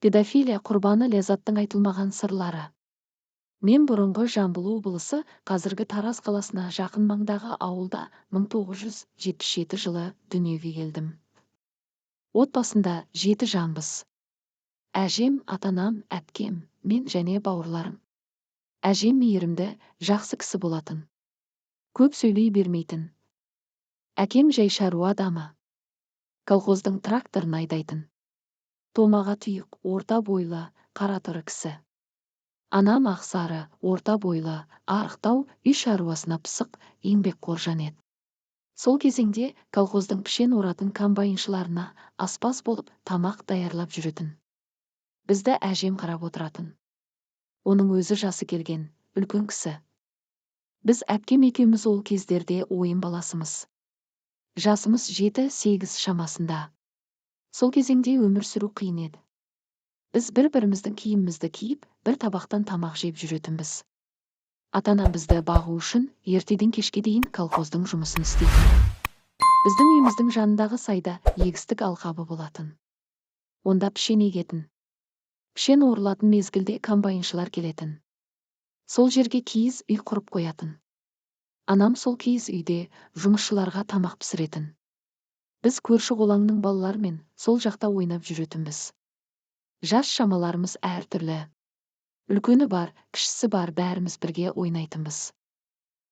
Педофилия құрбаны Ләззаттың айтылмаған сырлары. Мен бұрынғы Жамбыл облысы, қазіргі Тараз қаласына жақын маңдағы ауылда 1977 жылы дүниеге келдім. Отбасында 7 жанбыз. Әжем, ата-анам, әпкем, мен және бауырларым. Әжем мейірімді, жақсы кісі болатын. Көп сөйлей бермейтін. Әкем жай шаруа адамы. Колхоздың тракторын айдайтын. Томаға тұйық, орта бойлы, қараторы кісі. Анам ақсары, орта бойлы, арықтау, үй шаруасына пысық, еңбекқор жан еді. Сол кезеңде колхоздың пішен оратын комбайншыларына аспаз болып, тамақ даярлап жүретін. Бізді әжем қарап отыратын. Оның өзі жасы келген, үлкен кісі. Біз әпкем екеуміз ол кездерде ойын баласымыз. Жасымыз 7-8 шамасында. Сол кезеңде өмір сүру қиын еді. Біз бір-біріміздің киімімізді киіп, бір табақтан тамақ жеп жүретінбіз. Ата-анам бізді бағу үшін ертеден кешке дейін колхоздың жұмысын істейтін. Біздің үйіміздің жанындағы сайда егістік алқабы болатын. Онда пішен егетін. Пішен орылатын мезгілде комбайншылар келетін. Сол жерге киіз үй құрып қоятын. Анам сол киіз үйде жұмысшыларға тамақ пісіретін. Біз көрші қолаңның балаларымен сол жақта ойнап жүретінбіз. Жас шамаларымыз әртүрлі. Үлкені бар, кішісі бар, бәріміз бірге ойнайтынбыз.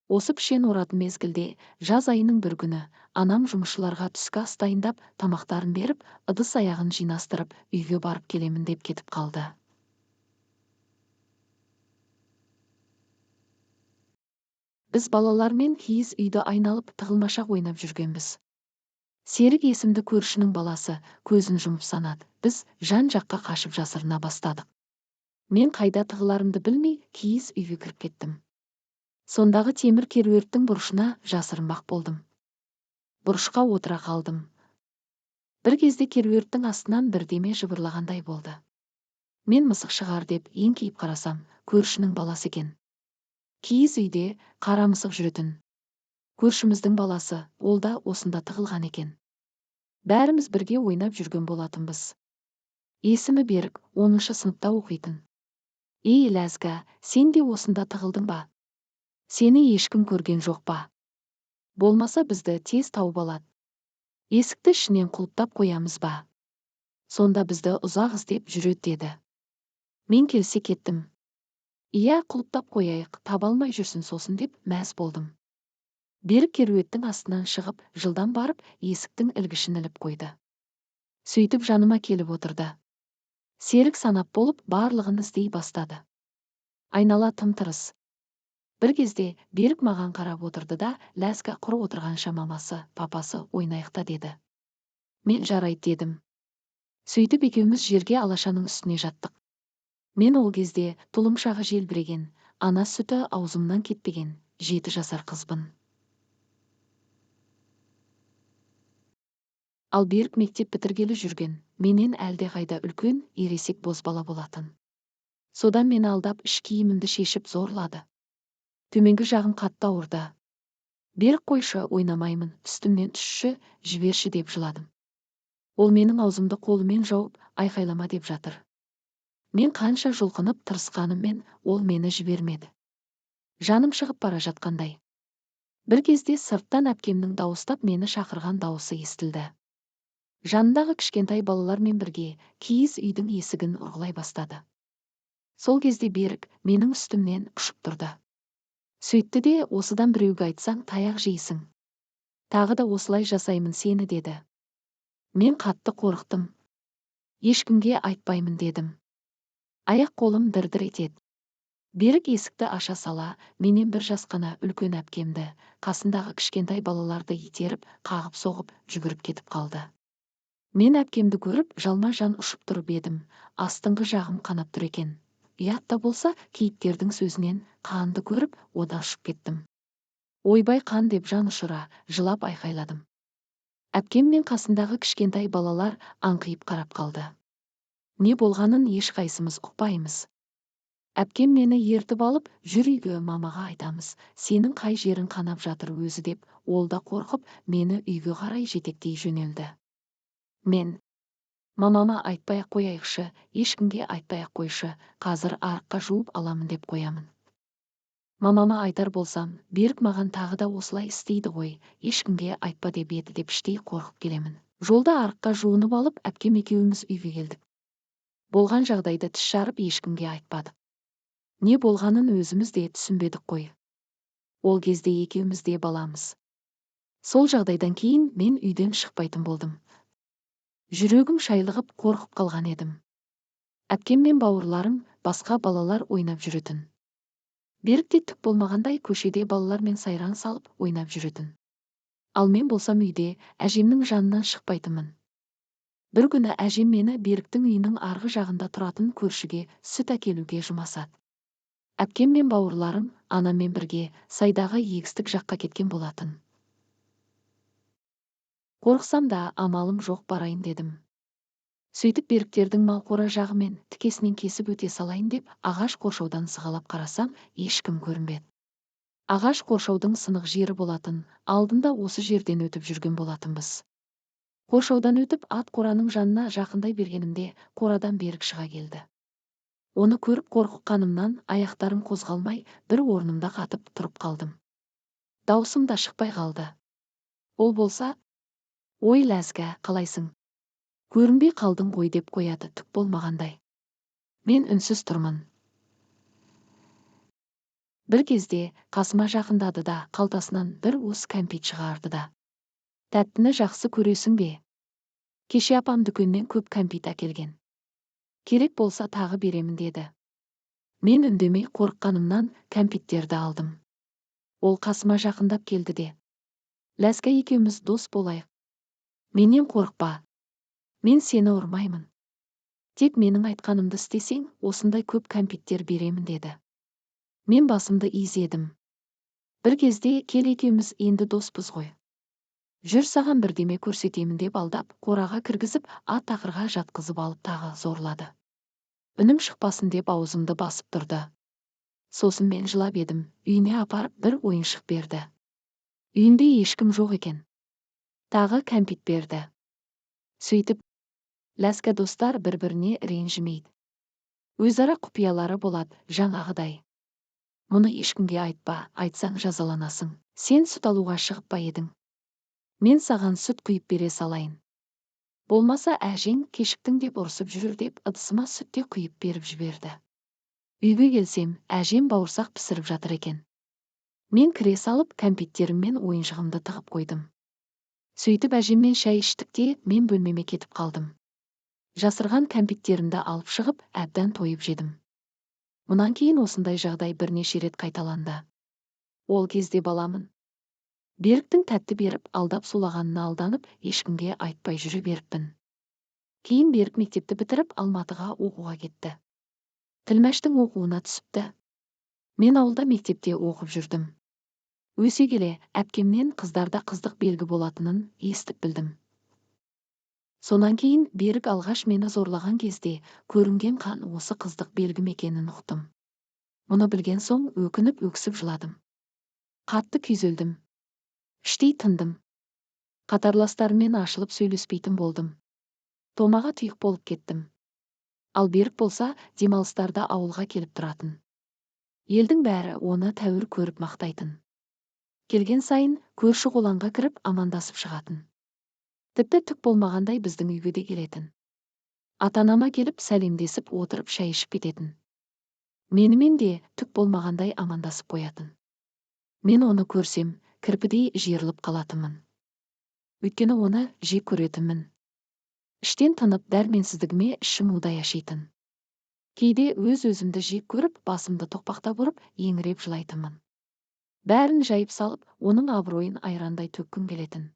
Осы пішен оратын мезгілде жаз айының бір күні анам жұмысшыларға түскі ас дайындап, тамақтарын беріп, ыдыс аяғын жинастырып, үйге барып келемін деп кетіп қалды. Біз балалармен киіз үйді айналып тығылмашақ ойнап жүргенбіз. Серік есімді көршінің баласы көзін жұмып санады. Біз жан-жаққа қашып жасырына бастадық. Мен қайда тығыларымды білмей киіз үйге кіріп кеттім. Сондағы темір керуерттің бұрышына жасырынбақ болдым. Бұрышқа отыра қалдым. Бір кезде керуерттің астынан бірдеме жыбырлағандай болды. Мен мысық шығар деп еңкейіп қарасам, көршінің баласы екен. Киіз үйде қара мысық жүретін. Көршіміздің баласы, ол да осында тығылған екен. Бәріміз бірге ойнап жүрген болатынбыз. Есімі Берік, 10-шы сыныпта оқитын. Ей, Ләзга, сен де осында тығылдың ба? Сені ешкім көрген жоқ па? Болмаса бізді тез тауып алады. Есікті ішінен құлыптап қоямыз ба? Сонда бізді ұзақ іздеп жүреді деді. Мен келсе кеттім. Иә, құлыптап қояйық, таба алмай жүрсін сосын деп мәз болдым. Берік керуеттің астынан шығып, жылдам барып, есіктің ілгішін іліп қойды. Сөйтіп жаныма келіп отырды. Серік санап болып, барлығын іздей бастады. Айнала тым-тырыс. Бір кезде Берік маған қарап отырды да, Ләзга құр отырғанша мамасы, папасы ойнайықта деді. Мен жарайды дедім. Сөйтіп екеуміз жерге алашаның үстіне жаттық. Мен ол кезде тұлымшағы желбіреген, ана сүті аузымнан кетпеген 7 жасар қызбын. Ал Берік мектеп бітіргелі жүрген, менен әлдеқайда үлкен, ересек бозбала болатын. Содан мені алдап, іш киімімді шешіп зорлады. Төменгі жағым қатты ауырды. Берік қойшы, ойнамаймын, үстімнен түсші, жіберші деп жыладым. Ол менің аузымды қолымен жауып, айқайлама деп жатыр. Мен қанша жұлқынып тырысқаныммен ол мені жібермеді. Жаным шығып бара жатқандай. Бір кезде сырттан әпкемнің дауыстап мені шақырған дауысы естілді. Жанындағы кішкентай балалармен бірге киіз үйдің есігін ұрғылай бастады. Сол кезде Берік менің үстімнен ұшып тұрды. Сөйтті де, осыдан біреуге айтсаң, таяқ жейсің. Тағы да осылай жасаймын сені деді. Мен қатты қорықтым. Ешкімге айтпаймын дедім. Аяқ қолым дір-дір етеді. Берік есікті аша сала, менен бір жас қана үлкен әпкемді, қасындағы кішкентай балаларды итеріп, қағып соғып, жүгіріп кетіп қалды. Мен әпкемді көріп, жалма-жан ұшып тұрып едім, астыңғы жағым қанап тұр екен. Ұят та болса, кейіпкердің сөзінен қанды көріп, одан ұшып кеттім. Ойбай қан деп жан ұшыра, жылап айқайладым. Әпкем мен қасындағы кішкентай балалар аңқиып қарап қалды. Не болғанын ешқайсымыз ұқпаймыз. Әпкем мені ертіп алып, жүр үйге мамаға айтамыз, сенің қай жерің қанап жатыр өзі деп, ол да қорқып, мені үйге қарай жетектей жөнелді. Мен, Мамама айтпай-ақ қояйықшы, ешкімге айтпай-ақ қойшы, қазір арыққа жуып аламын деп қоямын. Мамама айтар болсам, Берік маған тағы да осылай істейді ғой, ешкімге айтпа деп еді деп іштей қорқып келемін. Жолда арыққа жуынып алып, әпкем екеуміз үйге келдік. Болған жағдайды тіс жарып ешкімге айтпадық. Не болғанын өзіміз де түсінбедік қой. Ол кезде екеуміз де баламыз. Сол жағдайдан кейін мен үйден шықпайтын болдым. Жүрегім шайлығып қорқып қалған едім. Әпкем мен бауырларым, басқа балалар ойнап жүретін. Берік те түк болмағандай көшеде балалармен сайран салып ойнап жүретін. Ал мен болсам үйде әжемнің жанынан шықпайтынмын. Бір күні әжем мені Беріктің үйінің арғы жағында тұратын көршіге сүт әкелуге жұмасады. Әпкем мен бауырларым анаммен бірге сайдағы егістік жаққа кеткен болатын. Қорықсам да амалым жоқ, барайын дедім. Сөйтіп Беріктердің мал қора жағымен тікесінен кесіп өте салайын деп ағаш қоршаудан сығалап қарасам, ешкім көрінбеді. Ағаш қоршаудың сынық жері болатын, алдында осы жерден өтіп жүрген болатынбыз. Қоршаудан өтіп ат қораның жанына жақындай бергенімде қорадан Берік шыға келді. Оны көріп қорыққанымнан аяқтарым қозғалмай, бір орнымда қатып тұрып қалдым. Даусым да шықпай қалды. Ол болса, «Ой, Ләзгі, қалайсың? Көрінбей қалдың ғой» деп қояды түк болмағандай. Мен үнсіз тұрмын. Бір кезде қасыма жақындады да қалтасынан бір уыс кәмпит шығарды да. «Тәттіні жақсы көресің бе? Кеше апам дүкеннен көп кәмпит әкелген. Керек болса тағы беремін» деді. Мен үндемей қорыққанымнан кәмпиттерді алдым. Ол қасыма жақындап келді де, «Ләзгі, екеуміз дос болайық. Менен қорықпа. Мен сені ұрмаймын. Тек менің айтқанымды істесең, осындай көп кәмпиттер беремін» деді. Мен басымды изедім. Бір кезде, «Кел, екеуміз енді доспыз ғой. Жүр, саған бірдеме көрсетемін» деп алдап, қораға кіргізіп, ат ақырға жатқызып алып тағы зорлады. Үнім шықпасын деп аузымды басып тұрды. Сосын мен жылап едім, үйіне апарып бір ойыншық берді. Үйінде ешкім жоқ екен. Тағы кәмпит берді. Сөйтіп, Ләзгі достар бір-біріне ренжімейді. Өзара құпиялары болады, жаңағыдай. Мұны ешкімге айтпа, айтсаң жазаланасың. Сен сүт алуға шығып па едің? Мен саған сүт құйып бере салайын. Болмаса әжең кешіктің деп ұрсып жүрер деп ыдысыма сүт те құйып беріп жіберді. Үйге келсем, әжем бауырсақ пісіріп жатыр екен. Мен кіре салып, кәмпиттерім мен ойыншығымды тығып қойдым. Сөйтіп әжеммен шай іштік те, мен бөлмеме кетіп қалдым. Жасырған кәмпиттерімді алып шығып, әбден тойып жедім. Мұнан кейін осындай жағдай бірнеше рет қайталанды. Ол кезде баламын. Беріктің тәтті беріп, алдап сулағанына алданып, ешкімге айтпай жүре беріппін. Кейін Берік мектепті бітіріп, Алматыға оқуға кетті. Тілмәштің оқуына түсіпті. Мен ауылда мектепте оқып жүрдім. Өсе келе, әпкемнен қыздарда қыздық белгі болатынын естіп білдім. Сонан кейін Берік алғаш мені зорлаған кезде көрінген қан осы қыздық белгім екенін ұқтым. Мұны білген соң өкініп өксіп жыладым. Қатты күйзелдім. Іштей тындым. Қатарластарыммен ашылып сөйлеспейтін болдым. Томаға тұйық болып кеттім. Ал Берік болса, демалыстарда ауылға келіп тұратын. Елдің бәрі оны тәуір көріп мақтайтын. Келген сайын көрші қолаңға кіріп амандасып шығатын. Тіпті түк болмағандай біздің үйге де келетін. Ата-анама келіп сәлемдесіп отырып шай ішіп кететін. Менімен де түк болмағандай амандасып қоятын. Мен оны көрсем, кірпідей жиырылып қалатынмын. Өйткені оны жек көретінмін. Іштен тынып дәрменсіздігіме ішім удай ашитын. Кейде өз-өзімді жек көріп, басымды тоқпақтап ұрып, еңіреп жылайтынмын. Бәрін жайып салып, оның абыройын айрандай төккім келетін.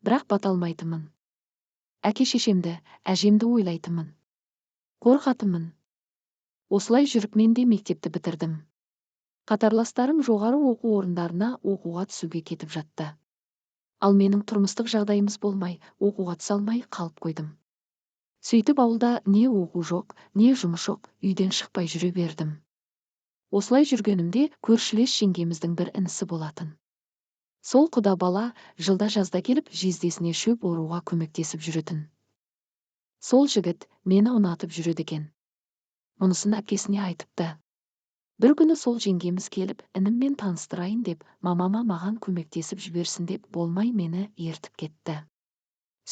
Бірақ бата алмайтынмын. Әке-шешемді, әжемді ойлайтынмын. Қорқатынмын. Осылай жүріп мен де мектепті бітірдім. Қатарластарым жоғары оқу орындарына оқуға түсуге кетіп жатты. Ал менің тұрмыстық жағдайымыз болмай, оқуға түсе алмай қалып қойдым. Сөйтіп ауылда не оқу жоқ, не жұмыс жоқ, үйден шықпай жүре бердім. Осылай жүргенімде көршілес жеңгеміздің бір інісі болатын. Сол құда бала жылда жазда келіп жездесіне шөп оруға көмектесіп жүретін. Сол жігіт мені ұнатып жүреді екен. Мұнысын әпкесіне айтыпты. Бір күні сол жеңгеміз келіп, ініммен таныстырайын деп, мамама маған көмектесіп жіберсін деп болмай мені ертіп кетті.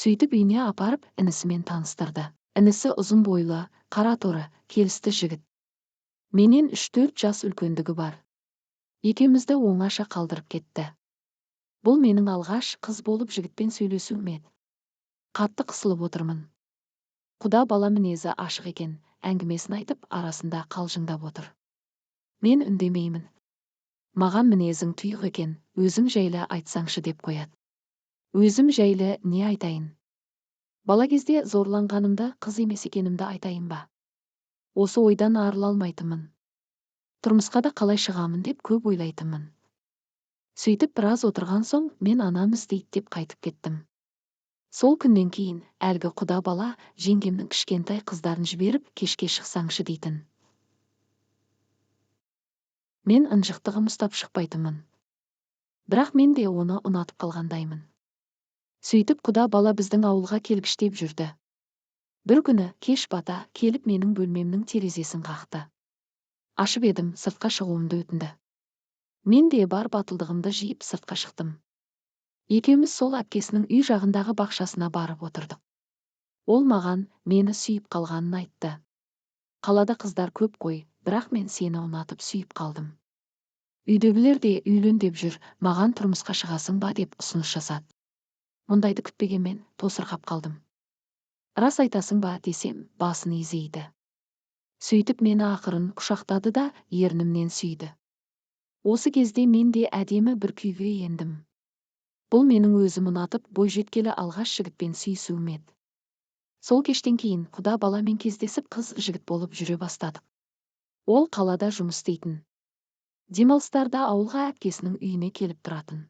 Сөйтіп үйіне апарып, інісімен таныстырды. Інісі ұзын бойлы, қара торы, келісті жігіт. Менен 3-4 жас үлкендігі бар. Екеумізді оңаша қалдырып кетті. Бұл менің алғаш қыз болып жігітпен сөйлесуім еді. Қатты қысылып отырмын. Құда бала мінезі ашық екен, әңгімесін айтып, арасында қалжыңдап отыр. Мен үндемеймін. Маған мінезің тұйық екен, өзің жайлы айтсаңшы деп қояды. Өзім жайлы не айтайын? Бала кезде зорланғанымды, қыз емес екенімді айтайын ба? Осы ойдан арыла алмайтынмын. Тұрмысқа да қалай шығамын деп көп ойлайтынмын. Сөйтіп біраз отырған соң, мен анам іздейді деп қайтып кеттім. Сол күннен кейін әлгі құда бала жеңгемнің кішкентай қыздарын жіберіп, кешке шықсаңшы дейтін. Мен ынжықтығым ұстап шықпайтынмын. Бірақ мен де оны ұнатып қалғандаймын. Сөйтіп құда бала біздің ауылға келгіштеп жүрді. Бір күні кеш бата келіп менің бөлмемнің терезесін қақты. Ашып едім, сыртқа шығуымды өтінді. Мен де бар батылдығымды жиып сыртқа шықтым. Екеуміз сол әпкесінің үй жағындағы бақшасына барып отырдық. Ол маған мені сүйіп қалғанын айтты. Қалада қыздар көп қой, бірақ мен сені ұнатып сүйіп қалдым. Үйдегілер де үйлен деп жүр, маған тұрмысқа шығасың ба деп ұсыныс жасады. Мұндайды күтпегенмен тосырқап қалдым. Рас айтасың ба десем, басын изейді. Сөйтіп мені ақырын құшақтады да ернімнен сүйді. Осы кезде мен де әдемі бір күйге ендім. Бұл менің өзім ұнатып, бойжеткелі алғаш жігітпен сүйісуім еді. Сол кештен кейін құда баламен кездесіп қыз жігіт болып жүре бастадық. Ол қалада жұмыс істейтін. Демалыстарда ауылға әпкесінің үйіне келіп тұратын.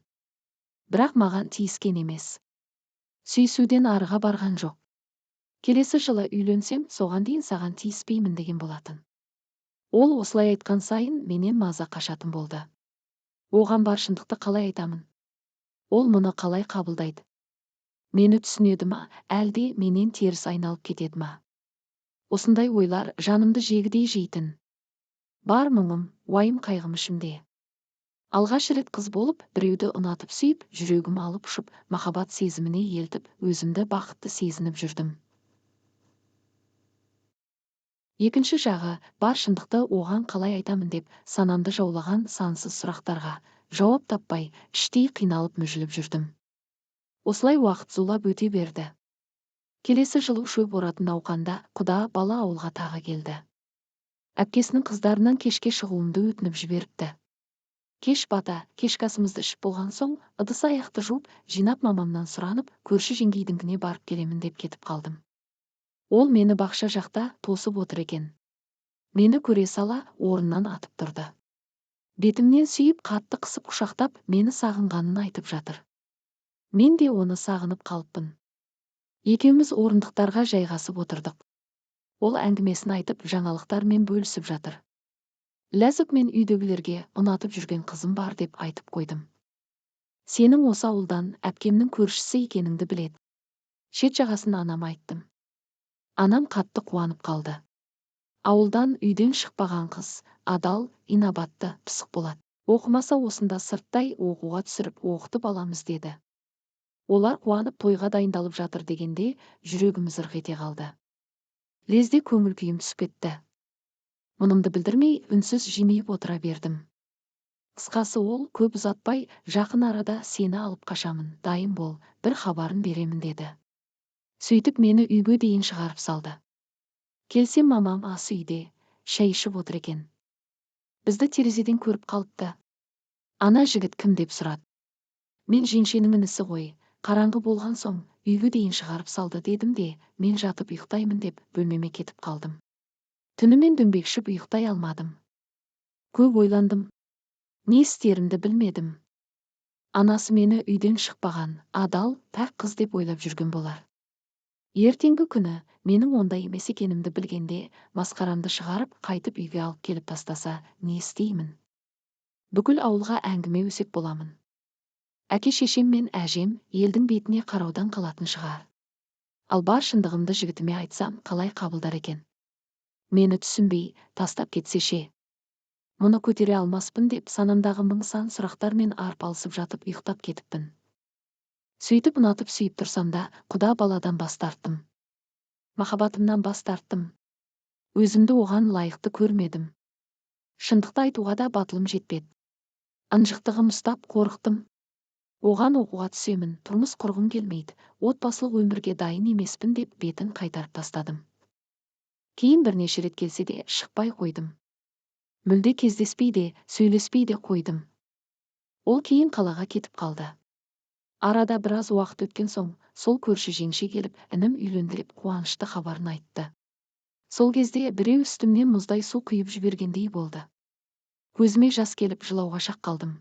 Бірақ маған тиіскен емес. Сүйісуден арыға барған жоқ. Келесі жылы үйленсем, соған дейін саған тиіспеймін деген болатын. Ол осылай айтқан сайын менен маза қашатын болды. Оған бар шындықты қалай айтамын? Ол мұны қалай қабылдайды? Мені түсінеді ма, әлде менен теріс айналып кетеді ма? Осындай ойлар жанымды жегідей жейтін. Бар мұңым, уайым қайғым ішімде. Алғаш рет қыз болып, біреуді ұнатып сүйіп, жүрегім алып ұшып, махаббат сезіміне елтіп, өзімді бақытты сезініп жүрдім. Екінші жағы, бар шындықты оған қалай айтамын деп, санамды жаулаған сансыз сұрақтарға жауап таппай, іштей қиналып мүжіліп жүрдім. Осылай уақыт зулап өте берді. Келесі жылы шөп оратын науқанда құда бала ауылға тағы келді. Әпкесінің қыздарынан кешке шығуымды өтініп жіберіпті. Кеш бата, кешкі асымызды ішіп болған соң, ыдыс аяқты жуып, жинап мамамнан сұранып, көрші жеңгейдіңкіне барып келемін деп кетіп қалдым. Ол мені бақша жақта тосып отыр екен. Мені көре сала орнынан атып тұрды. Бетімнен сүйіп, қатты қысып құшақтап, мені сағынғанын айтып жатыр. Мен де оны сағынып қалыппын. Екеуміз орындықтарға жайғасып отырдық. Ол әңгімесін айтып, жаңалықтармен бөлісіп жатыр. Ләзік мен үйдегілерге ұнатып жүрген қызым бар деп айтып қойдым. Сенің осы ауылдан әпкемнің көршісі екеніңді біледі. Шет жағасын анама айттым. Анам қатты қуанып қалды. Ауылдан үйден шықпаған қыз, адал, инабатты, пысық болады. Оқымаса осында сырттай оқуға түсіріп, оқытып аламыз деді. Олар қуанып тойға дайындалып жатыр дегенде жүрегім зырқ ете қалды. Лезде көңіл күйім түсіп кетті. Мұнымды білдірмей, үнсіз жимиіп отыра бердім. Қысқасы ол көп ұзатпай, жақын арада сені алып қашамын, дайын бол, бір хабарын беремін деді. Сөйтіп мені үйге дейін шығарып салды. Келсем мамам ас үйде, шай ішіп отыр екен. Бізді терезеден көріп қалыпты. Ана жігіт кім деп сұрады. Мен жеңшенің інісі ғой, қараңғы болған соң үйге дейін шығарып салды дедім де, мен жатып ұйықтаймын деп бөлмеме кетіп қалдым. Түнімен дөңбекшіп ұйықтай алмадым. Көп ойландым. Не істерімді білмедім. Анасы мені үйден шықпаған, адал, пәк қыз деп ойлап жүрген болар. Ертеңгі күні менің ондай емес екенімді білгенде, масқарамды шығарып, қайтып үйге алып келіп тастаса, не істеймін? Бүкіл ауылға әңгіме өсек боламын. Әке шешем мен әжем елдің бетіне қараудан қалатын шығар. Ал бар шындығымды жігітіме айтсам, қалай қабылдар екен? Мені түсінбей, тастап кетсе ше? Мұны көтере алмаспын деп санамдағы мың сан сұрақтармен арпалысып жатып ұйықтап кетіппін. Сөйтіп ұнатып сүйіп тұрсам да, құда баладан бас тарттым. Махаббатымнан бас тарттым. Өзімді оған лайықты көрмедім. Шындықты айтуға да батылым жетпеді. Ынжықтығым ұстап, қорықтым. Оған оқуға түсемін, тұрмыс құрғым келмейді, отбасылық өмірге дайын емеспін деп бетін қайтарып тастадым. Кейін бірнеше рет келсе де шықпай қойдым. Мүлде кездеспей де, сөйлеспей де қойдым. Ол кейін қалаға кетіп қалды. Арада біраз уақыт өткен соң, сол көрші жеңше келіп, інім үйленді деп қуанышты хабарын айтты. Сол кезде біреу үстімнен мұздай су құйып жібергендей болды. Көзіме жас келіп жылауға шақ қалдым.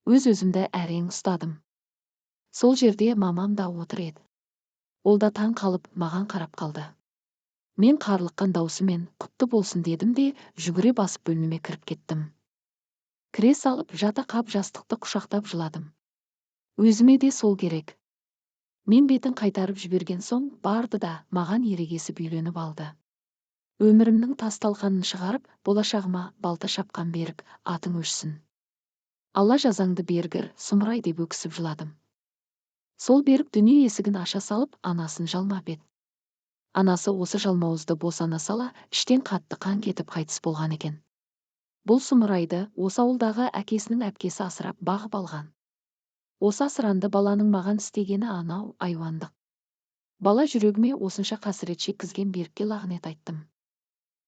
Өз-өзімді әрең ұстадым. Сол жерде мамам да отыр еді. Ол да таң қалып, маған қарап қалды. Мен қарлыққан даусымен құтты болсын дедім де, жүгіре басып бөлмеме кіріп кеттім. Кіре салып, жата қап жастықты құшақтап жыладым. Өзіме де сол керек. Мен бетін қайтарып жіберген соң, барды да маған ерегесіп үйленіп алды. Өмірімнің тас талқанын шығарып, болашағыма балта шапқан Берік, атың өшсін. Алла жазаңды бергір, сұмырай деп өксіп жыладым. Сол Берік дүние есігін аша салып, анасын жалмап еді. Анасы осы жалмауызды босана сала, іштен қатты қан кетіп қайтыс болған екен. Бұл сұмырайды осы ауылдағы әкесінің әпкесі асырап бағып алған. Осы асыранды баланың маған істегені анау айуандық. Бала жүрегіме осынша қасірет шеккізген Берікке лағнет айттым.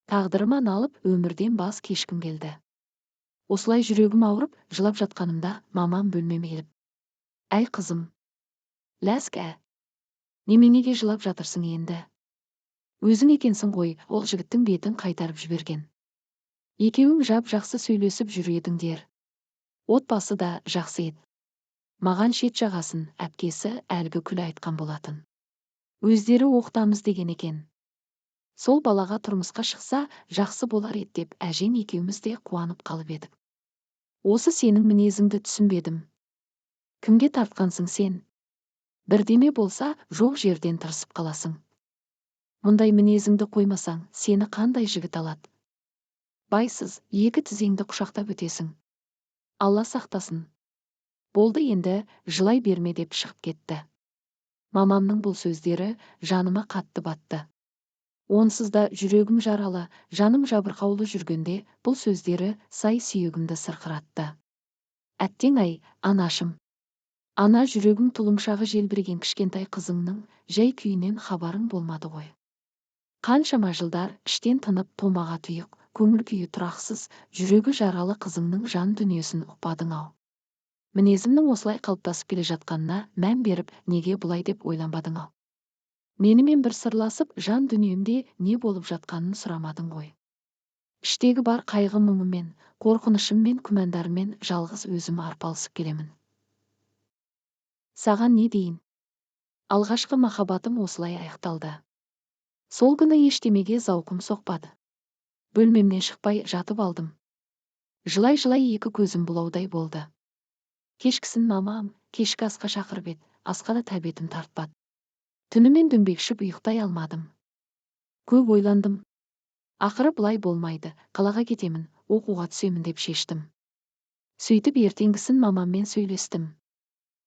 Тағдырыма налып, өмірден бас кешкім келді. Осылай жүрегім ауырып, жылап жатқанымда мамам бөлмеме келіп, "Әй қызым, ләск ә, неменеге жылап жатырсың енді? Өзің екенсің ғой, ол жігіттің бетін қайтарып жіберген. Екеуің жап-жақсы сөйлесіп жүр едіңдер. Отбасы да жақсы еді. Маған шет жағасын әпкесі әлгі күлі айтқан болатын. Өздері оқытамыз деген екен. Сол балаға тұрмысқа шықса, жақсы болар еді деп әжең екеуміз де қуанып қалып едік. Осы сенің мінезіңді түсінбедім. Кімге тартқансың сен? Бірдеме болса, жоқ жерден тырысып қаласың. Мұндай мінезіңді қоймасаң, сені қандай жігіт алады? Байсыз, екі тізеңді құшақтап өтесің. Алла сақтасын. Болды енді, жылай берме деп шығып кетті. Мамамның бұл сөздері жаныма қатты батты. Онсыз да жүрегім жаралы, жаным жабырқаулы жүргенде бұл сөздері сай сүйегімді сырқыратты. Әттең-ай, анашым. Ана жүрегім тұлымшағы желбіреген кішкентай қызыңның жай күйінен хабарың болмады ғой. Қаншама жылдар іштен тынып томаға тұйық, көңіл күйі тұрақсыз, жүрегі жаралы қызыңның жан дүниесін ұқпадың-ау. Мінезімнің осылай қалыптасып келе жатқанына мән беріп, неге бұлай деп ойланбадың-ау. Менімен бір сырласып, жан дүниемде не болып жатқанын сұрамадың ғой. Іштегі бар қайғы мұңымен, қорқынышыммен, күмәндарыммен жалғыз өзім арпалысып келемін. Саған не дейін? Алғашқы махаббатым осылай аяқталды. Сол күні ештемеге зауқым соқпады. Бөлмемнен шықпай жатып алдым. Жылай-жылай екі көзім бұлаудай болды. Кешкісін мамам кешкі асқа шақырып еді, асқа да тәбетім тартпады. Түнімен дөңбекшіп ұйықтай алмадым. Көп ойландым. Ақыры бұлай болмайды, қалаға кетемін, оқуға түсемін деп шештім. Сөйтіп ертеңгісін мамаммен сөйлестім.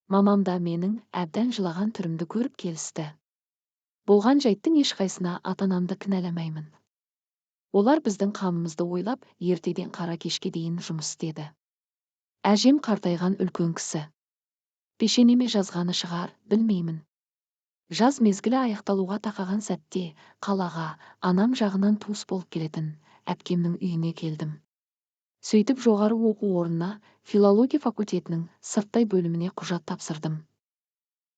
Мамам да менің әбден жылаған түрімді көріп келісті. Болған жайттың ешқайсына ата-анамды кінәламаймын. Олар біздің қамымызды ойлап, ертеден қара кешке дейін жұмыс істеді. Әжем қартайған үлкен кісі. Пешенеме жазғаны шығар, білмеймін. Жаз мезгілі аяқталуға тақаған сәтте қалаға анам жағынан туыс болып келетін әпкемнің үйіне келдім. Сөйтіп жоғары оқу орнына филология факультетінің сырттай бөліміне құжат тапсырдым.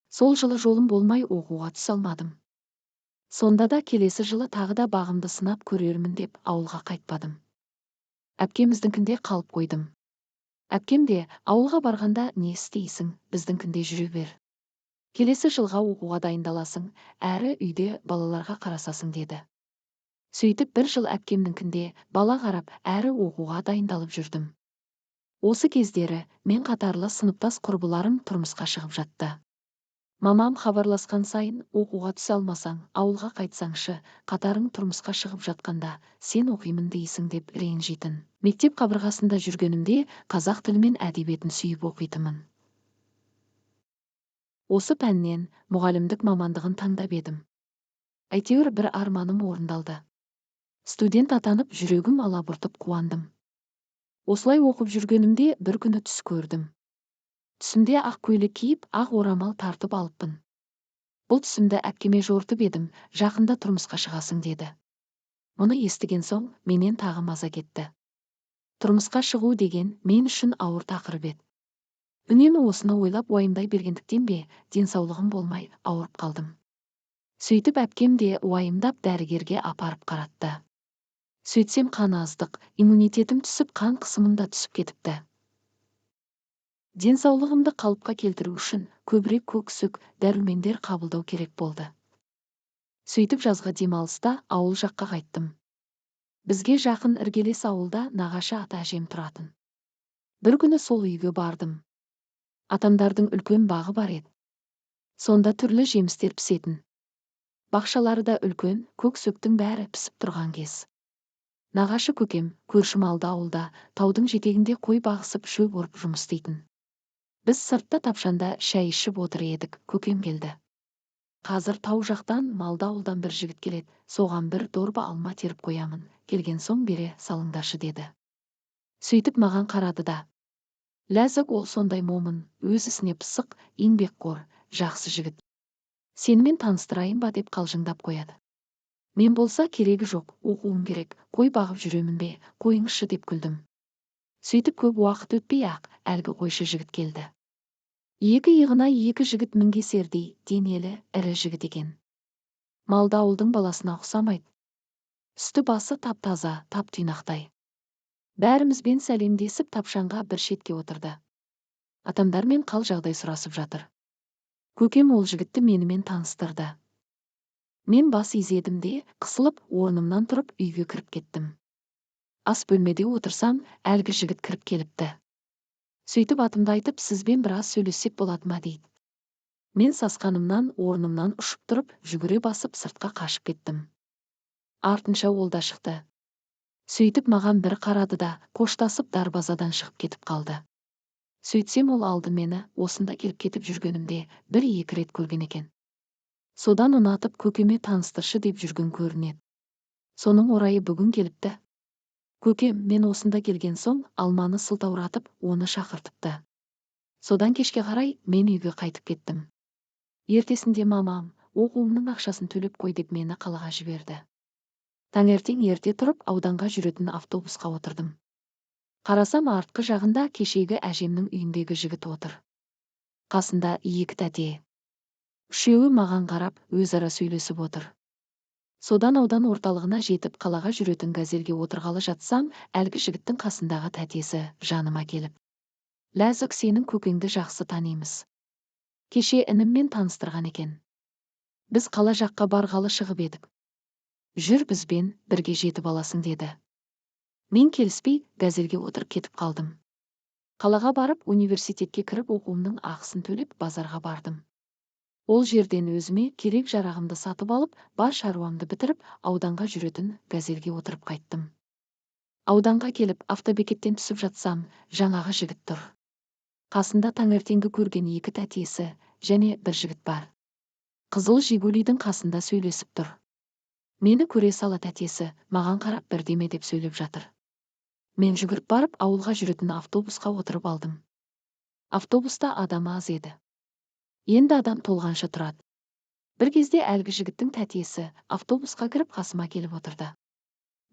Сол жылы жолым болмай оқуға түсе алмадым. Сонда да келесі жылы тағы да бағымды сынап көрермін деп ауылға қайтпадым. Әпкеміздіңкінде қалып қойдым. Әпкем де ауылға барғанда не істейсің, біздіңкінде жүре бер. Келесі жылға оқуға дайындаласың, әрі үйде балаларға қарасасың деді. Сөйтіп бір жыл әпкемніңкінде бала қарап, әрі оқуға дайындалып жүрдім. Осы кездері мен қатарлы сыныптас құрбыларым тұрмысқа шығып жатты. Мамам хабарласқан сайын оқуға түсе алмасаң, ауылға қайтсаңшы, қатарың тұрмысқа шығып жатқанда, сен оқимын дейсің деп ренжитін. Мектеп қабырғасында жүргенімде қазақ тілі мен әдебиетін сүйіп оқитынмын. Осы пәннен мұғалімдік мамандығын таңдап едім. Әйтеуір бір арманым орындалды. Студент атанып, жүрегім алабұртып қуандым. Осылай оқып жүргенімде бір күні түс көрдім. Түсімде ақ көйлек киіп, ақ орамал тартып алыппын. Бұл түсімді әпкеме жортып едім, жақында тұрмысқа шығасың деді. Мұны естіген соң менен тағы маза кетті. Тұрмысқа шығу деген мен үшін ауыр тақырып еді. Үнемі осыны ойлап уайымдай бергендіктен бе, денсаулығым болмай ауырып қалдым. Сөйтіп әпкем де уайымдап дәрігерге апарып қаратты. Сөйтсем қан аздық, иммунитетім түсіп, қан қысымым да түсіп кетіпті. Денсаулығымды қалыпқа келтіру үшін көбірек көк-сүк, дәрумендер қабылдау керек болды. Сөйтіп жазғы демалыста ауыл жаққа қайттым. Бізге жақын іргелес ауылда нағашы ата әжем тұратын. Бір күні сол үйге бардым. Атамдардың үлкен бағы бар еді. Сонда түрлі жемістер пісетін. Бақшалары да үлкен, көк-сөктің бәрі пісіп тұрған кез. Нағашы көкем көрші малды ауылда, таудың жетегінде қой бағысып шөп орып жұмыс істейтін. Біз сыртта тапшанда шай ішіп отыр едік, көкем келді. Қазір тау жақтан малды ауылдан бір жігіт келеді, соған бір дорба алма теріп қоямын, келген соң бере салыңдаршы деді. Сөйтіп маған қарады да. Ләзік ол сондай момын, өз ісіне пысық, еңбекқор, жақсы жігіт. Сенімен таныстырайын ба деп қалжыңдап қояды. Мен болса керегі жоқ, оқуым керек, қой бағып жүремін бе, қойыңызшы деп күлдім. Сөйтіп көп уақыт өтпей-ақ, әлгі қойшы жігіт келді. Екі иығына екі жігіт мінгесердей, денелі, ірі жігіт екен. Малды ауылдың баласына ұқсамайды. Үсті басы тап-таза, тап-тұйнақтай. Бәрімізбен сәлемдесіп тапшанға бір шетке отырды. Атамдармен қал жағдай сұрасып жатыр. Көкем ол жігітті менімен таныстырды. Мен бас изедім де, қысылып, орнымнан тұрып үйге кіріп кеттім. Ас бөлмеде отырсам, әлгі жігіт кіріп келіпті. Сөйтіп атымды айтып, сізбен біраз сөйлессек болады ма дейді. Мен сасқанымнан орнымнан ұшып тұрып, жүгіре басып сыртқа қашып кеттім. Артынша ол да шықты. Сөйтіп маған бір қарады да, қоштасып дарбазадан шығып кетіп қалды. Сөйтсем ол алды мені осында келіп кетіп жүргенімде бір-екі рет көрген екен. Содан ұнатып көкеме таныстыршы деп жүрген көрінеді. Соның орайы бүгін келіпті. Көкем мен осында келген соң алманы сылтауратып, оны шақыртыпты. Содан кешке қарай мен үйге қайтып кеттім. Ертесінде мамам оқуымның ақшасын төлеп қой деп мені қалаға жіберді. Таңертең ерте тұрып ауданға жүретін автобусқа отырдым. Қарасам артқы жағында кешегі әжемнің үйіндегі жігіт отыр. Қасында екі тәте. Үшеуі маған қарап өзара сөйлесіп отыр. Содан аудан орталығына жетіп қалаға жүретін газельге отырғалы жатсам, әлгі жігіттің қасындағы тәтесі жаныма келіп. Ләзік сенің көкеңді жақсы танимыз. Кеше ініммен таныстырған екен. Біз қала жаққа барғалы шығып едік. Жүр бізбен бірге жетіп аласың деді. Мен келіспей газельге отырып кетіп қалдым. Қалаға барып университетке кіріп оқуымның ақысын төлеп базарға бардым. Ол жерден өзіме керек жарағымды сатып алып, бар шаруамды бітіріп, ауданға жүретін газельге отырып қайттым. Ауданға келіп, автобекеттен түсіп жатсам, жаңағы жігіт тұр. Қасында таңертеңгі көрген екі тәтесі және бір жігіт бар. Қызыл Жигулидің қасында сөйлесіп тұр. Мені көре сала тәтесі маған қарап бірдеме деп сөйлеп жатыр. Мен жүгіріп барып, ауылға жүретін автобусқа отырып алдым. Автобуста адам аз еді. Енді адам толғанша тұрады. Бір кезде әлгі жігіттің тәтесі автобусқа кіріп қасыма келіп отырды.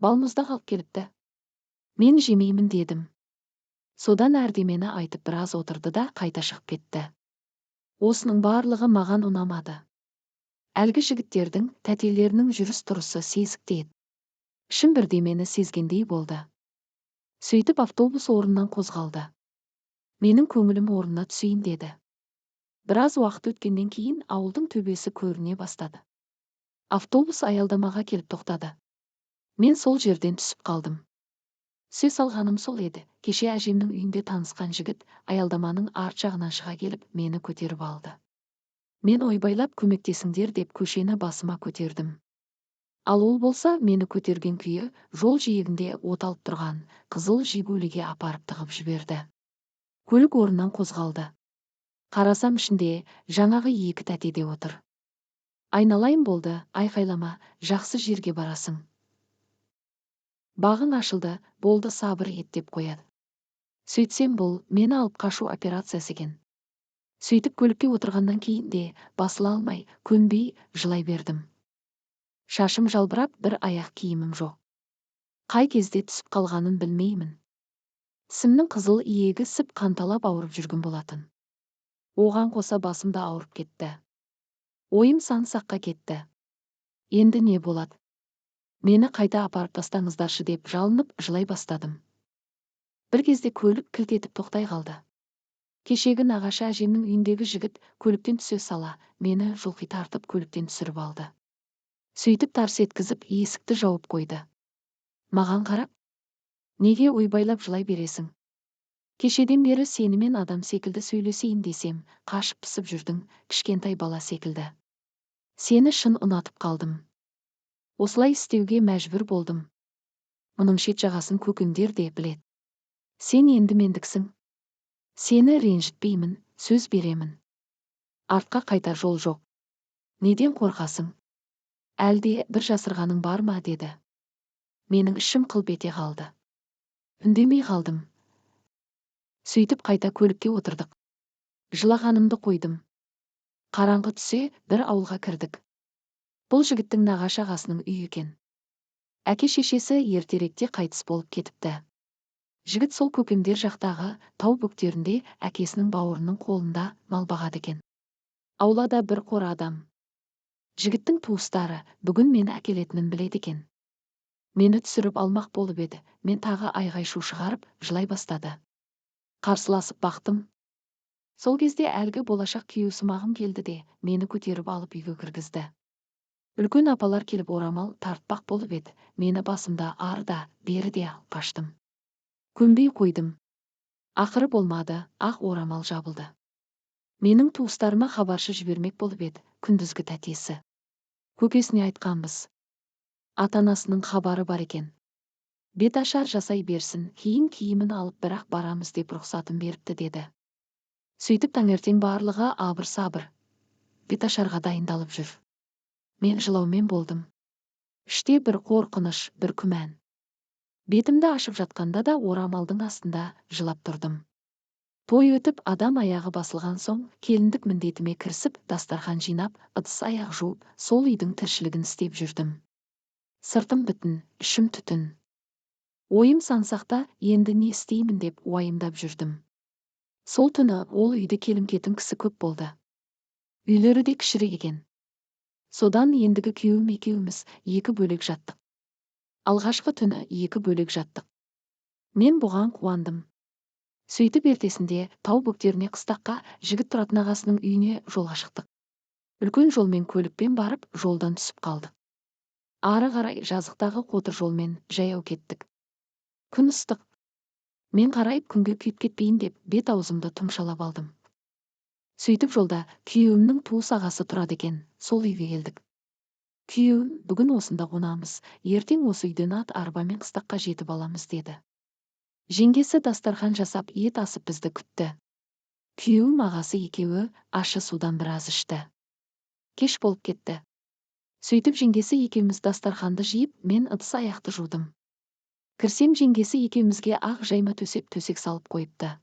Балмұздақ алып келіпті. Мен жемеймін дедім. Содан әрдемені айтып біраз отырды да қайта шығып кетті. Осының барлығы маған ұнамады. Әлгі жігіттердің тәтелерінің жүріс-тұрысы сезікті еді. Ішім бірдемені сезгендей болды. Сөйтіп автобус орнынан қозғалды. Менің көңілім орнына түсейін деді. Біраз уақыт өткеннен кейін ауылдың төбесі көріне бастады. Автобус аялдамаға келіп тоқтады. Мен сол жерден түсіп қалдым. Түсе салғаным сол еді. Кеше әжемнің үйінде танысқан жігіт аялдаманың арт жағынан шыға келіп мені көтеріп алды. Мен ойбайлап көмектесіңдер деп көшені басыма көтердім. Ал ол болса мені көтерген күйі жол жиегінде оталып тұрған қызыл «Жигулиге» апарып тығып жіберді. Көлік орнынан қозғалды. Қарасам, ішінде жаңағы екі тәте де отыр. Айналайын, болды, айқайлама, жақсы жерге барасың. Бағың ашылды, болды, сабыр ет деп қояды. Сөйтсем, бұл мені алып қашу операциясы екен. Сөйтіп көлікке отырғаннан кейін де басыла алмай, көнбей жылай бердім. Шашым жалбырап, бір аяқ киімім жоқ. Қай кезде түсіп қалғанын білмеймін. Тісімнің қызыл иегі ісіп, қанталап ауырып жүрген болатын. Оған қоса басым да ауырып кетті. Ойым сан саққа кетті. Енді не болады? Мені қайта апарып тастаңыздаршы деп жалынып жылай бастадым. Бір кезде көлік кілт етіп тоқтай қалды. Кешегі нағашы әжемнің үйіндегі жігіт көліктен түсе сала мені жұлқи тартып көліктен түсіріп алды. Сөйтіп тарс еткізіп есікті жауып қойды. Маған қарап: «Неге ойбайлап жылай бересің? Кешеден бері сенімен адам секілді сөйлесейін десем, қашып-пысып жүрдің, кішкентай бала секілді. Сені шын ұнатып қалдым. Осылай істеуге мәжбүр болдым. Мұның шет жағасын көкеңдер де біледі. Сен енді мендіксің. Сені ренжітпеймін, сөз беремін. Артқа қайтар жол жоқ. Неден қорқасың? Әлде бір жасырғаның бар ма?» деді. Менің ішім қылп ете қалды. Үндемей қалдым. Сөйтіп қайта көлікке отырдық. Жылағанымды қойдым. Қараңғы түсе бір ауылға кірдік. Бұл жігіттің нағашы ағасының үйі екен. Әке-шешесі ертеректе қайтыс болып кетіпті. Жігіт сол көкемдер жақтағы тау бөктерінде әкесінің бауырының қолында мал бағады екен. Аулада бір қор адам. Жігіттің туыстары бүгін мені әкелетінін біледі екен. Мені түсіріп алмақ болып еді, мен тағы айғай-шу шығарып, жылай бастады. Қарсыласып бақтым. Сол кезде әлгі болашақ күйеусымағым келді де, мені көтеріп алып үйге кіргізді. Үлкен апалар келіп орамал тартпақ болып еді, мені басымда ары да, бері де алып қаштым. Көнбей қойдым. Ақыры болмады, ақ орамал жабылды. Менің туыстарыма хабаршы жібермек болып еді, күндізгі тәтесі. Көкесіне айтқанбыз. Ата-анасының хабары бар екен. Беташар жасай берсін, кейін киімін алып бірақ барамыз деп рұқсатын беріпті деді. Сөйтіп таңертең барлығы абыр-сабыр беташарға дайындалып жүр. Мен жылаумен болдым. Іште бір қорқыныш, бір күмән. Бетімді ашып жатқанда да орамалдың астында жылап тұрдым. Той өтіп, адам аяғы басылған соң, келіндік міндетіме кірісіп, дастархан жинап, ыдыс-аяқ жуып, сол үйдің тіршілігін істеп жүрдім. Сыртым бүтін, ішім түтін. Ойым сансақта, енді не істеймін деп уайымдап жүрдім. Сол түні ол үйде келім-кетім кісі көп болды. Үйлері де кішірек екен. Содан ендігі күйеуім екеуміз екі бөлек жаттық. Алғашқы түні екі бөлек жаттық. Мен бұған қуандым. Сөйтіп ертесінде тау бөктеріне қыстаққа, жігіт тұратын ағасының үйіне жолға шықтық. Үлкен жолмен көлікпен барып, жолдан түсіп қалдық. Ары қарай жазықтағы қотыр жолмен жаяу кеттік. Күн ыстық. Мен қарайып күнге күйіп кетпейін деп бет аузымды тұмшалап алдым. Сөйтіп жолда күйеуімнің туыс ағасы тұрады екен, сол үйге келдік. Күйеуім: «Бүгін осында қонамыз, ертең осы үйден ат арбамен қыстаққа жетіп аламыз», деді. Жеңгесі дастархан жасап, ет асып бізді күтті. Күйеуім ағасы екеуі ащы судан біраз ішті. Кеш болып кетті. Сөйтіп жеңгесі екеуміз дастарханды жиып, мен ыдыс-аяқты жудым. Кірсем, жеңгесі екеумізге ақ жайма төсеп, төсек салып қойыпты.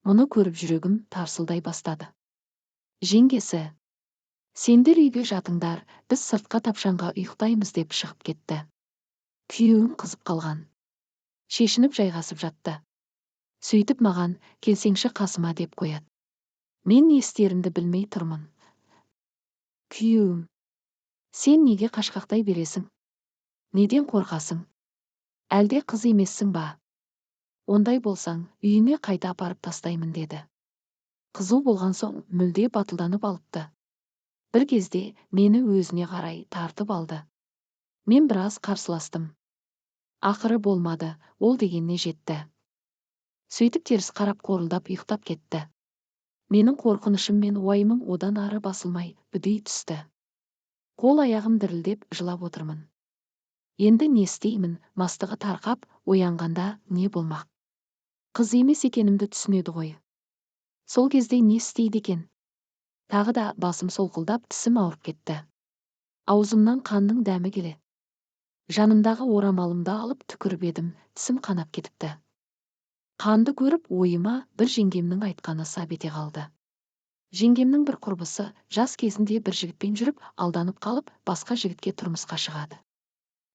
Мұны көріп жүрегім тарсылдай бастады. Жеңгесі: «Сендер үйге жатыңдар, біз сыртқа тапшанға ұйықтаймыз», деп шығып кетті. Күйеуім қызып қалған. Шешініп жайғасып жатты. Сөйтіп маған: «Келсеңші қасыма», деп қояды. Мен не істерімді білмей тұрмын. Күйеуім: «Сен неге қашқақтай бересің? Неден қорқасың? Әлде қыз емессің ба? Ондай болсаң, үйіңе қайта апарып тастаймын», деді. Қызу болған соң мүлде батылданып алыпты. Бір кезде мені өзіне қарай тартып алды. Мен біраз қарсыластым. Ақыры болмады, ол дегеніне жетті. Сөйтіп теріс қарап қорылдап ұйықтап кетті. Менің қорқынышым мен уайымым одан ары басылмай үдей түсті. Қол аяғым дірілдеп жылап отырмын. Енді не істеймін, мастығы тарқап, оянғанда не болмақ? Қыз емес екенімді түсінеді ғой. Сол кезде не істейді екен? Тағы да басым солқылдап, тісім ауырып кетті. Аузымнан қанның дәмі келеді. Жанымдағы орамалымды алып түкіріп едім, тісім қанап кетіпті. Қанды көріп, ойыма бір жеңгемнің айтқаны сап ете қалды. Жеңгемнің бір құрбысы жас кезінде бір жігітпен жүріп, алданып қалып, басқа жігітке тұрмысқа шығады.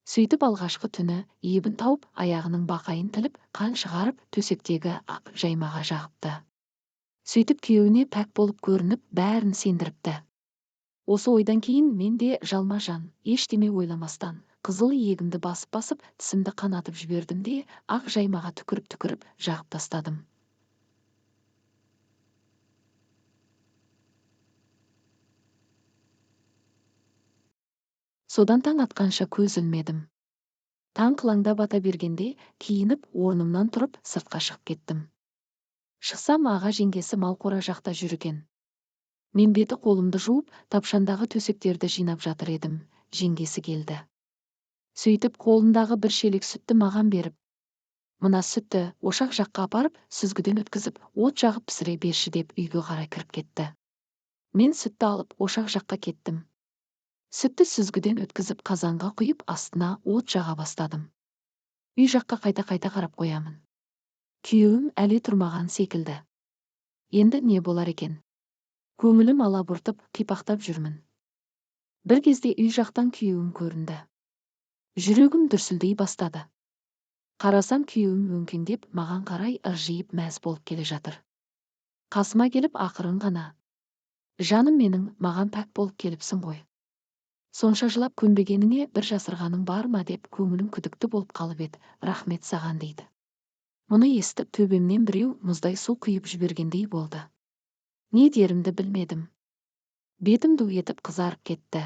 Сөйтіп алғашқы түні ебін тауып, аяғының бақайын тіліп, қан шығарып, төсектегі ақ жаймаға жағыпты. Сөйтіп күйеуіне пәк болып көрініп, бәрін сендіріпті. Осы ойдан кейін мен де жалма-жан, ештеме ойламастан, қызыл иегімді басып-басып, тісімді қанатып жібердім де, ақ жаймаға түкіріп-түкіріп жағып тастадым. Содан таң атқанша көз ілмедім. Таң қылаңдап ата бергенде, киініп, орнымнан тұрып, сыртқа шығып кеттім. Шықсам, аға жеңгесі малқора жақта жүр екен. Мен беті қолымды жуып, тапшандағы төсектерді жинап жатыр едім. Жеңгесі келді. Сөйтіп қолындағы бір шелек сүтті маған беріп, мына сүтті ошақ жаққа апарып, сүзгіден өткізіп, от жағып пісіре берші деп үйге қарай кіріп кетті. Мен сүтті алып, ошақ жаққа кеттім. Сүтті сүзгіден өткізіп, қазанға құйып, астына от жаға бастадым. Үй жаққа қайта-қайта қарап қоямын. Күйеуім әлі тұрмаған секілді. Енді не болар екен? Көңілім алабұртып, қипақтап жүрмін. Бір кезде үй жақтан күйеуім көрінді. Жүрегім дүрсілдей бастады. Қарасам, күйеуім өңкеңдеп, маған қарай ыржиып мәз болып келе жатыр. Қасыма келіп ақырын ғана: "Жаным менің, маған пәк болып келіпсің ғой. Сонша жылап көнбегеніңе бір жасырғаның бар ма?" деп көңілім күдікті болып қалып еді. "Рахмет саған" дейді. Мұны естіп, төбемнен біреу мұздай су құйып жібергендей болды. Не дерімді білмедім. Бетім ду етіп қызарып кетті.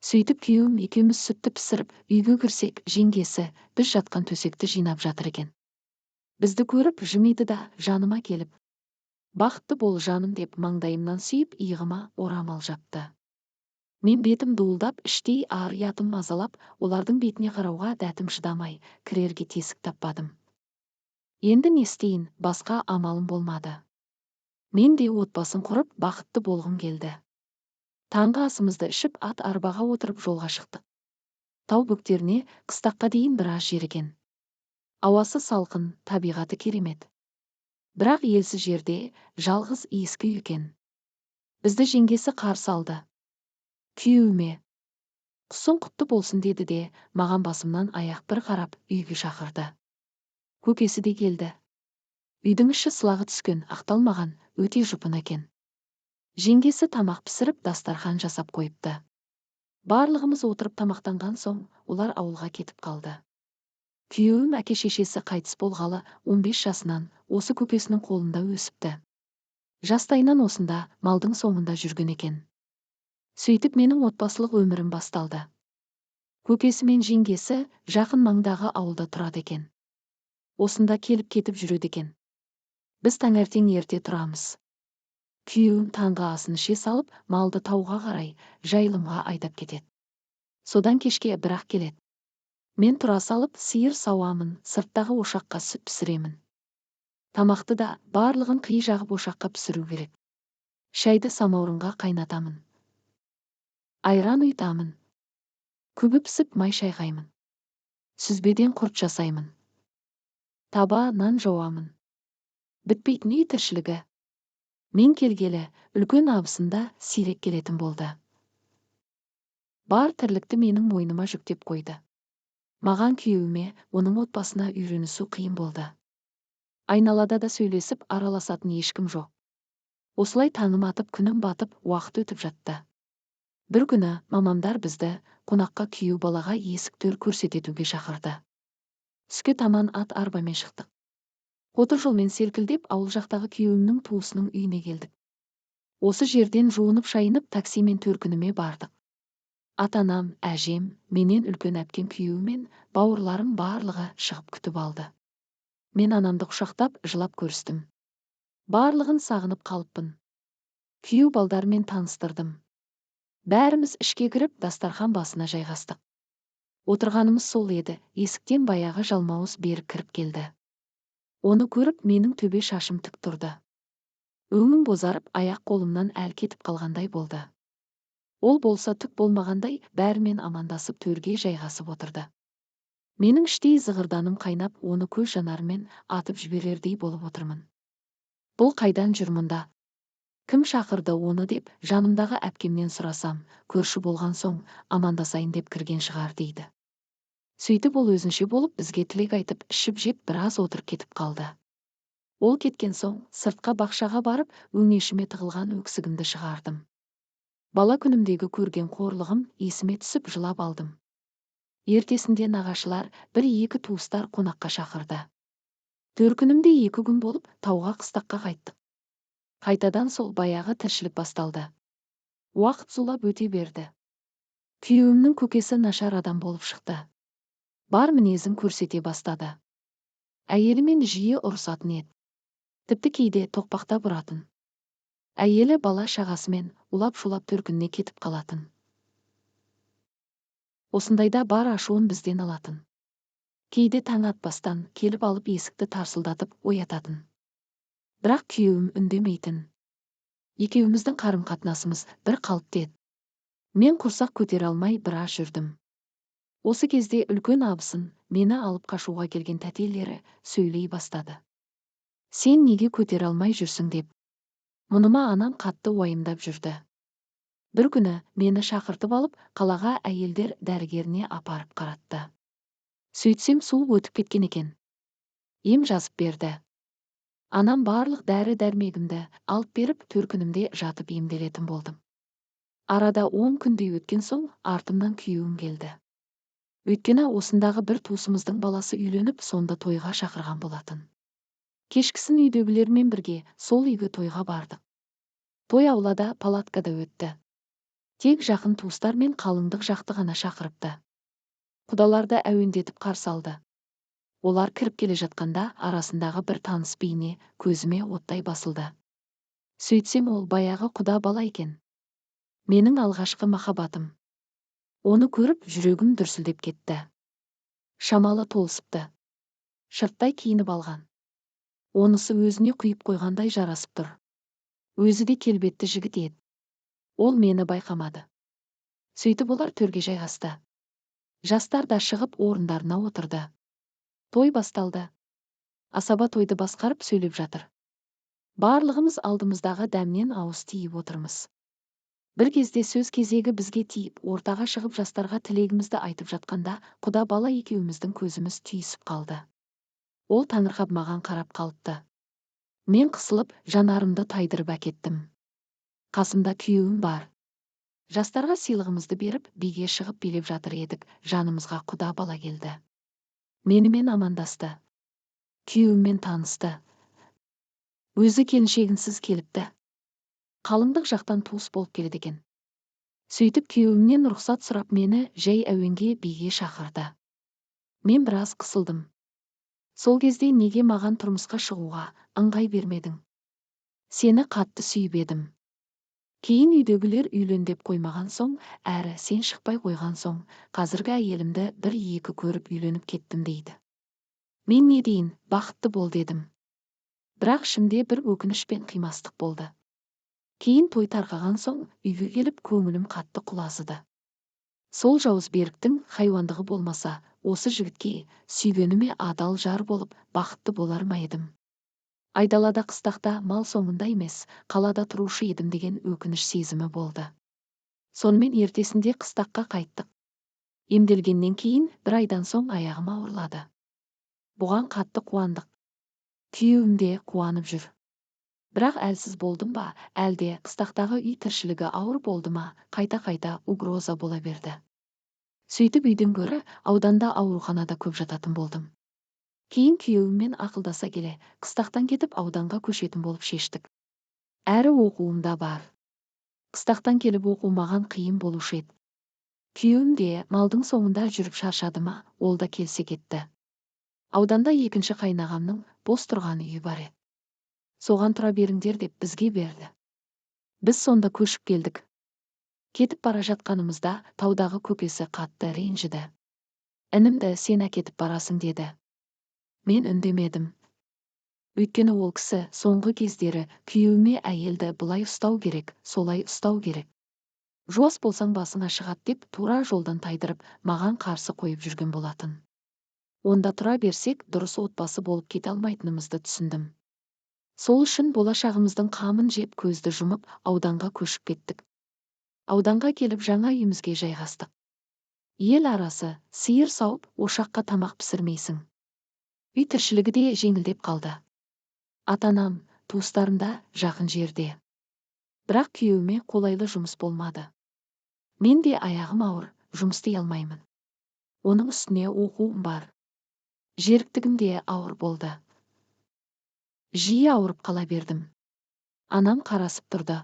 Сөйтіп күйеуім екеуміз сүтті пісіріп, үйге кірсек, жеңгесі біз жатқан төсекті жинап жатыр екен. Бізді көріп, жымиды да жаныма келіп, "Бақытты бол жаным" деп маңдайымнан сүйіп, иығыма орамал жапты. Мен бетім дуылдап, іштей ар ұятым мазалап, олардың бетіне қарауға дәтім шыдамай, кірерге тесік таппадым. Енді не істейін, басқа амалым болмады. Мен де отбасын құрып, бақытты болғым келді. Таңғы асымызды ішіп, ат арбаға отырып жолға шықтық. Тау бөктеріне қыстаққа дейін біраз жер екен. Ауасы салқын, табиғаты керемет. Бірақ елсіз жерде жалғыз ескі үй екен. Бізді жеңгесі қарсы алды. Күйеуіме: "Құсың құтты болсын" деді де, маған басымнан аяқ бір қарап, үйге шақырды. Көкесі де келді. Үйдің іші сылағы түскен, ақталмаған, өте жұпыны екен. Жеңгесі тамақ пісіріп, дастархан жасап қойыпты. Барлығымыз отырып тамақтанған соң, олар ауылға кетіп қалды. Күйеуім әке-шешесі қайтыс болғалы 15 жасынан осы көкесінің қолында өсіпті. Жастайынан осында, малдың соңында жүрген екен. Сөйтіп менің отбасылық өмірім басталды. Көкесі мен жеңгесі жақын маңдағы ауылда тұрады екен. Осында келіп-кетіп жүреді екен. Біз таңертең ерте тұрамыз. Күйеуім таңғы асын іше салып, малды тауға қарай, жайылымға айдап кетеді. Содан кешке бірақ келеді. Мен тұра салып, сиыр сауамын, сырттағы ошаққа сүт пісіремін. Тамақты да барлығын қи жағып ошаққа пісіру керек. Шайды самаурынға қайнатамын. Айран ұйтамын. Күбі пісіп май шайқаймын. Сүзбеден құрт жасаймын. Таба нан жауамын. Бітпейтін үй тіршілігі. Мен келгелі үлкен абысында сирек келетін болды. Бар тірлікті менің мойныма жүктеп қойды. Маған күйеуіме, оның отбасына үйренісу қиын болды. Айналада да сөйлесіп, араласатын ешкім жоқ. Осылай таңым атып, күнім батып, уақыт өтіп жатты. Бір күні мамамдар бізді қонаққа күйеу балаға есік төр көрсететуге шақырды. Түске таман ат арбамен шықтық. Қотыр жолмен селкілдеп, ауыл жақтағы күйеуімнің туысының үйіне келдік. Осы жерден жуынып-шайынып, таксимен төркініме бардық. Ата-анам, әжем, менен үлкен әпкем күйеуімен, бауырларым барлығы шығып күтіп алды. Мен анамды құшақтап, жылап көрістім. Барлығын сағынып қалыппын. Күйеу балдармен таныстырдым. Бәріміз ішке кіріп, дастархан басына жайғастық. Отырғанымыз сол еді, есіктен баяғы жалмауыз Берік кіріп келді. Оны көріп, менің төбе шашым тік тұрды. Өңім бозарып, аяқ қолымнан әл кетіп қалғандай болды. Ол болса түк болмағандай бәрімен амандасып төрге жайғасып отырды. Менің іштей зығырданым қайнап, оны көз жанарымен атып жіберердей болып отырмын. Бұл қайдан жүр мұнда? Кім шақырды оны деп жанымдағы әпкемнен сұрасам, көрші болған соң амандасайын деп кірген шығар дейді. Сөйтіп ол өзінше болып бізге тілек айтып, ішіп-жеп біраз отырып кетіп қалды. Ол кеткен соң сыртқа бақшаға барып, өңешіме тығылған өксігімді шығардым. Бала күнімдегі көрген қорлығым есіме түсіп жылап алдым. Ертесінде нағашылар бір-екі туыстар қонаққа шақырды. Төркінімде 2 күн болып, тауға қыстаққа қайттық. Қайтадан сол баяғы тіршілік басталды. Уақыт зулап өте берді. Күйеуімнің көкесі нашар адам болып шықты. Бар мінезін көрсете бастады. Әйелімен жиі ұрысатын еді. Тіпті кейде тоқпақтап ұратын. Әйелі бала шағасымен улап-шулап төркініне кетіп қалатын. Осындайда бар ашуын бізден алатын. Кейде таң атпастан келіп алып есікті тарсылдатып оятатын. Бірақ күйеуім үндемейтін. Екеуміздің қарым-қатынасымыз бір қалыпты еді. Мен құрсақ көтере алмай біраз жүрдім. Осы кезде үлкен абысын мені алып қашуға келген тәтелері сөйлей бастады. Сен неге көтере алмай жүрсің деп. Мұныма анам қатты уайымдап жүрді. Бір күні мені шақыртып алып, қалаға әйелдер дәрігеріне апарып қаратты. Сөйтсем суық өтіп кеткен екен. Ем жазып берді. Анам барлық дәрі-дәрмегімді алып беріп, төркінімде жатып емделетін болдым. Арада 10 күндей өткен соң артымнан күйеуім келді. Өйткені осындағы бір туысымыздың баласы үйленіп, сонда тойға шақырған болатын. Кешкісін үйдегілермен бірге сол үйге тойға бардық. Той аулада палаткада өтті. Тек жақын туыстар мен қалыңдық жақты ғана шақырыпты. Құдаларды әуендетіп қарсы алды. Олар кіріп келе жатқанда арасындағы бір таныс бейне көзіме оттай басылды. Сөйтсем ол баяғы құда бала екен. Менің алғашқы махаббатым. Оны көріп жүрегім дүрсілдеп кетті. Шамалы толысыпты. Шырттай киініп алған. Онысы өзіне құйып қойғандай жарасып тұр. Өзі де келбетті жігіт еді. Ол мені байқамады. Сөйтіп олар төрге жайғасты. Жастар да шығып орындарына отырды. Той басталды. Асаба тойды басқарып сөйлеп жатыр. Барлығымыз алдымыздағы дәмнен ауыз тиіп отырмыз. Бір кезде сөз кезегі бізге тиіп, ортаға шығып жастарға тілегімізді айтып жатқанда, құда бала екеуміздің көзіміз түйісіп қалды. Ол таңырқап маған қарап қалыпты. Мен қысылып, жанарымды тайдырып әкеттім. Қасымда күйеуім бар. Жастарға сыйлығымызды беріп, биге шығып билеп жатыр едік, жанымызға құда бала келді. Менімен амандасты. Күйеуіммен танысты. Өзі келіншегінсіз келіпті. Қалыңдық жақтан туыс болып келеді екен. Сөйтіп күйеуімнен рұқсат сұрап мені жай әуенге биге шақырды. Мен біраз қысылдым. Сол кезде неге маған тұрмысқа шығуға ыңғай бермедің? Сені қатты сүйіп едім. Кейін үйдегілер үйлен деп қоймаған соң, әрі сен шықпай қойған соң, қазіргі әйелімді бір-екі көріп үйленіп кеттім дейді. Мен не дейін, бақытты бол дедім. Бірақ ішімде бір өкініш пен қимастық болды. Кейін той тарқаған соң, үйге келіп көңілім қатты құлазыды. Сол жауыз Беріктің хайуандығы болмаса, осы жігітке сүйгеніме адал жар болып, бақытты болар ма едім? Айдалада қыстақта мал соңында емес, қалада тұрушы едім деген өкініш сезімі болды. Сонымен ертесінде қыстаққа қайттық. Емделгеннен кейін бір айдан соң аяғым ауырлады. Бұған қатты қуандық. Күйеуім де қуанып жүр. Бірақ әлсіз болдым ба, әлде қыстақтағы үй тіршілігі ауыр болды ма, қайта-қайта угроза бола берді. Сөйтіп үйден гөрі ауданда ауруханада көп жататын болдым. Кейін күйеуіммен ақылдаса келе, қыстақтан кетіп ауданға көшетін болып шештік. Әрі оқуым да бар. Қыстақтан келіп оқу маған қиын болушы еді. Күйеуім де малдың соңында жүріп шаршады ма, ол да келсе кетті. Ауданда екінші қайынағамның бос тұрған үйі бар еді. Соған тұра беріңдер деп бізге берді. Біз сонда көшіп келдік. Кетіп бара жатқанымызда таудағы көкесі қатты ренжіді. Інімді сен әкетіп барасың деді. Мен үндемедім. Өйткені ол кісі соңғы кездері күйеуіме әйелді былай ұстау керек, солай ұстау керек. Жуас болсаң басыңа шығады деп тура жолдан тайдырып, маған қарсы қойып жүрген болатын. Онда тұра берсек, дұрыс отбасы болып кете алмайтынымызды түсіндім. Сол үшін болашағымыздың қамын жеп көзді жұмып, ауданға көшіп кеттік. Ауданға келіп жаңа үйімізге жайғастық. Ел арасы, сиыр сауып, ошаққа тамақ пісірмейсің. Үй тіршілігі де жеңілдеп қалды. Ата-анам, туыстарым да жақын жерде. Бірақ күйеуіме қолайлы жұмыс болмады. Мен де аяғым ауыр, жұмыс істей алмаймын. Оның үстіне оқуым бар. Жеріктігім де ауыр болды. Жиі ауырып қала бердім. Анам қарасып тұрды.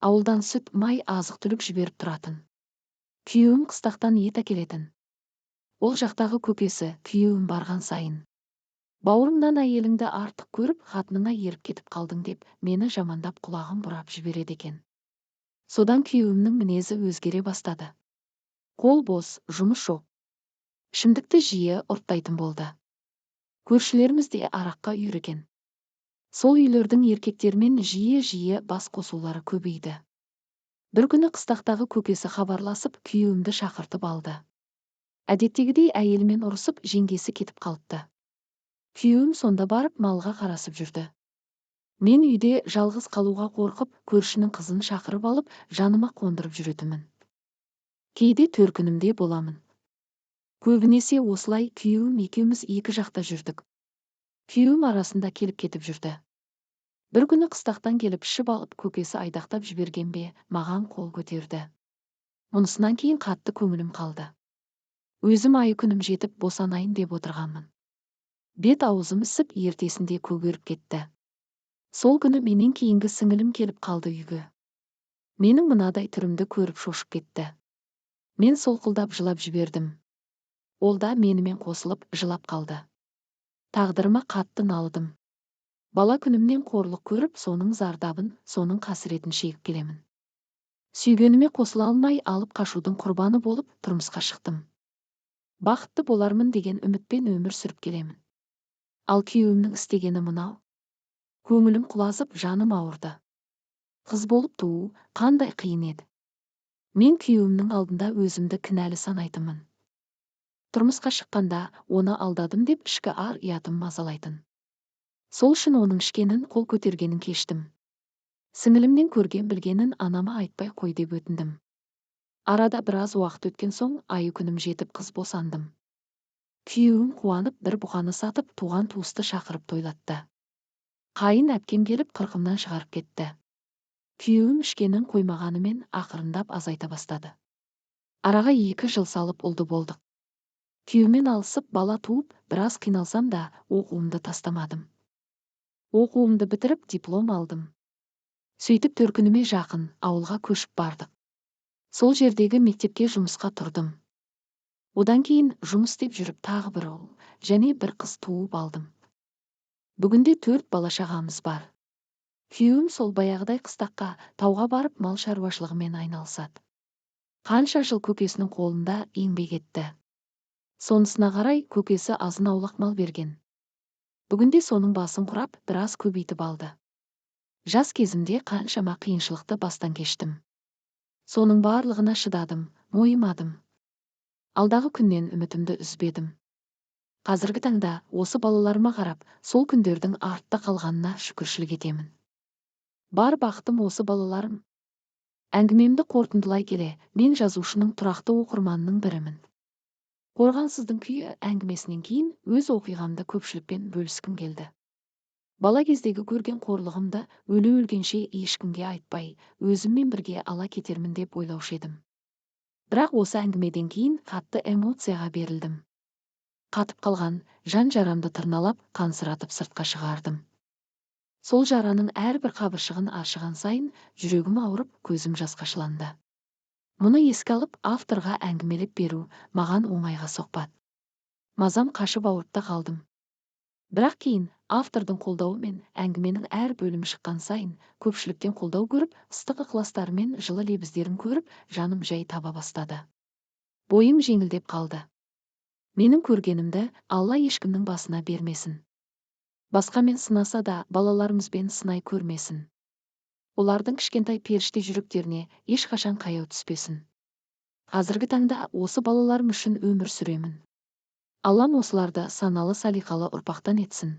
Ауылдан сүт, май, азық-түлік жіберіп тұратын. Күйеуім қыстақтан ет әкелетін. Ол жақтағы көкесі күйеуім барған сайын. Бауырымнан әйеліңді артық көріп, қатыныңа еріп кетіп қалдың деп, мені жамандап құлағын бұрап жібереді екен. Содан күйеуімнің мінезі өзгере бастады. Қол бос, жұмыс жоқ. Ішімдікті жиі ұрттайтын болды. Көршілеріміз де араққа үйренген. Сол үйлердің еркектермен жиі-жиі бас қосулары көбейді. Бір күні қыстақтағы көкесі хабарласып, күйеуімді шақыртып алды. Әдеттегідей әйелімен ұрысып, жеңгесі кетіп қалыпты. Күйеуім сонда барып малға қарасып жүрді. Мен үйде жалғыз қалуға қорқып, көршінің қызын шақырып алып, жаныма қондырып жүретінмін. Кейде төркінімде боламын. Көбінесе осылай күйеуім екеуміз екі жақта жүрдік. Күйеуім арасында келіп кетіп жүрді. Бір күні қыстақтан келіп ішіп алып, көкесі айдақтап жіберген бе, маған қол көтерді. Мұнысынан кейін қатты көңілім қалды. Өзім айы күнім жетіп босанайын деп отырғанмын. Бет аузым ісіп, ертесінде көгеріп кетті. Сол күні менен кейінгі сіңілім келіп қалды үйге. Менің мынадай түрімді көріп шошып кетті. Мен солқылдап жылап жібердім. Ол да менімен қосылып жылап қалды. Тағдырыма қатты налыдым. Бала күнімнен қорлық көріп, соның зардабын, соның қасіретін шегіп келемін. Сүйгеніме қосыла алмай алып қашудың құрбаны болып тұрмысқа шықтым. Бақытты болармын деген үмітпен өмір сүріп келемін. Ал күйеуімнің істегені мынау. Көңілім құлазып, жаным ауырды. Қыз болып туу қандай қиын еді. Мен күйеуімнің алдында өзімді кінәлі санайтынмын. Тұрмысқа шыққанда оны алдадым деп ішкі ар ұятым мазалайтын. Сол үшін оның ішкенін, қол көтергенін кештім. Сіңілімнен көрген білгенін анама айтпай қой деп өтіндім. Арада біраз уақыт өткен соң айы күнім жетіп қыз босандым. Күйеуім қуанып бір бұқаны сатып, туған туысты шақырып тойлатты. Қайын әпкем келіп қырқымнан шығарып кетті. Күйеуім ішкенін қоймағанымен ақырындап азайта бастады. Араға 2 жыл салып ұлды болдық. Күйеумен алысып бала туып, біраз қиналсам да оқуымды тастамадым. Оқуымды бітіріп диплом алдым. Сөйтіп төркініме жақын ауылға көшіп бардық. Сол жердегі мектепке жұмысқа тұрдым. Одан кейін жұмыс істеп жүріп тағы бір ұл және бір қыз туып алдым. Бүгінде 4 бала-шағамыз бар. Күйеуім сол баяғыдай қыстаққа, тауға барып мал шаруашылығымен айналысады. Қанша жыл көкесінің қолында еңбек етті. Сонысына қарай көкесі азын-аулақ мал берген. Бүгінде соның басын құрап, біраз көбейтіп алды. Жас кезімде қаншама қиыншылықты бастан кештім. Соның барлығына шыдадым, мойымадым. Алдағы күннен үмітімді үзбедім. Қазіргі таңда осы балаларыма қарап, сол күндердің артта қалғанына шүкіршілік етемін. Бар бақытым осы балаларым. Әңгімемді қорытындылай келе, мен жазушының тұрақты оқырманының бірімін. Қорғансыздың күйі әңгімесінен кейін өз оқиғамды көпшілікпен бөліскім келді. Бала кездегі көрген қорлығымды өле-өлгенше ешкімге айтпай, өзіммен бірге ала кетермін деп ойлаушы едім. Бірақ осы әңгімеден кейін қатты эмоцияға берілдім. Қатып қалған жан жарамды тырналап, қансыратып сыртқа шығардым. Сол жараның әрбір қабыршығын аршыған сайын жүрегім ауырып, көзім жасқа шыланды. Мұны еске алып, авторға әңгімелеп беру маған оңайға соқпады. Мазам қашып, ауырып та қалдым. Бірақ кейін автордың қолдауымен әңгіменің әр бөлімі шыққан сайын көпшіліктен қолдау көріп, ыстық ықыластары мен жылы лебіздерін көріп, жаным жай таба бастады. Бойым жеңілдеп қалды. Менің көргенімді Алла ешкімнің басына бермесін. Басқамен сынаса да, балаларымызбен сынай көрмесін. Олардың кішкентай періште жүректеріне ешқашан қаяу түспесін. Қазіргі таңда осы балаларым үшін өмір сүремін. Аллам осыларды саналы, салиқалы ұрпақтан етсін.